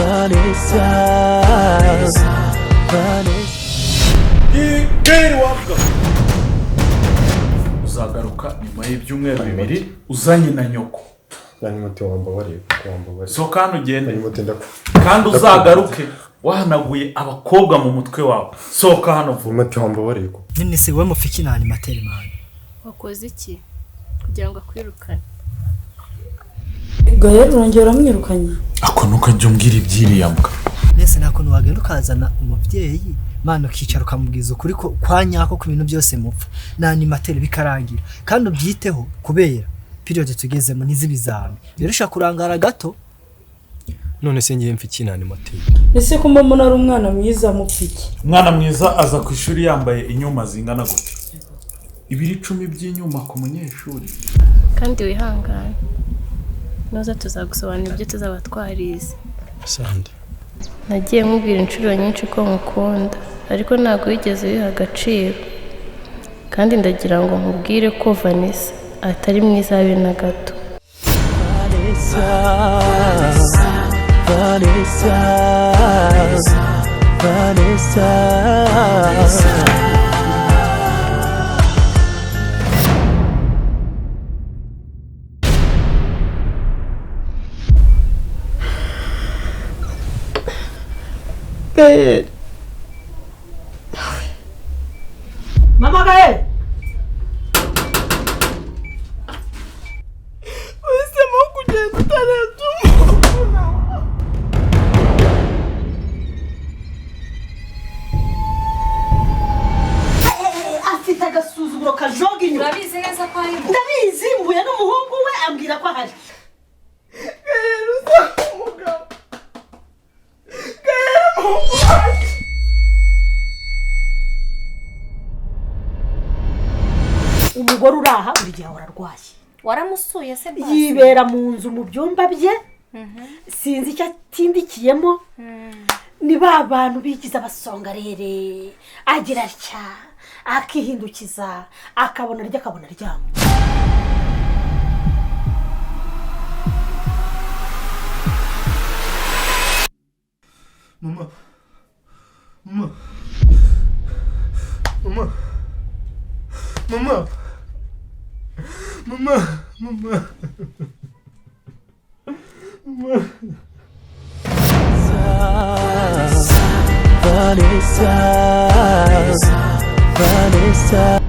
Vanessa, Vanessa. Geri wabwa uzagaruka nyuma y'ibyumweru 2 uzanye na nyoko. Nani wambabariye kuko wambabariye. Sohoka hano ugende. Nani ndakwa. Kandi uzagaruke wahanaguye abakobwa mu mutwe wawe. Sohoka hano vuba. Nani wambabariye kuko. None se wowe mufiki na animateur man? Wakoze iki kugira ngo akwirukane? Gael urongera uramwirukanye? Ako ntukajya umbwira iby'iriya mbwa. Nese nta kuntu wagenda ukazana umubyeyi mana ukicara ukamubwiza ukuri ko kwa nyako ku bintu byose mupfa na animateur bikarangira, kandi ubyiteho kubera period tugezemo ntizibizame rero ushaka kurangara gato. None se ngiye mfiki na animateur? Ese ko mbona ari umwana mwiza mupfiki? Umwana mwiza aza ku ishuri yambaye inyuma zingana gute? Ibiri 10 by'inyuma ku munyeshuri. Kandi wihangane, nuza tuzagusobanurira ibyo tuzaba twarize. Sande. Nagiye nkubwira inshuro nyinshi ko nkukunda, ariko ntabwo wigeze ubiha agaciro. Kandi ndagira ngo nkubwire ko Vanessa atari mwiza habe na gato. Vanessa, Vanessa, Vanessa. Gael. Mama Gael. Uhisemo kugenda utarebye umuntu. Afite agasuzuguro kajoga inyuma. Urabizi neza ko harimo? Ndabizi, mbuye n'umuhungu we ambwira ko ahari. Gael usa umugabo. Gael umuhungu wanjye. Umugore uraha buri gihe ahora arwaye. Waramusuye se basi? Yibera mu nzu mu byumba bye. Sinzi icyo atindikiyemo. Ni ba bantu bigize abasongarere, agira atya akihindukiza akabona arya akabona aryama. Mama. Mama. Mama. Mama. Mama. Mama. Mama. Vanessa, Vanessa.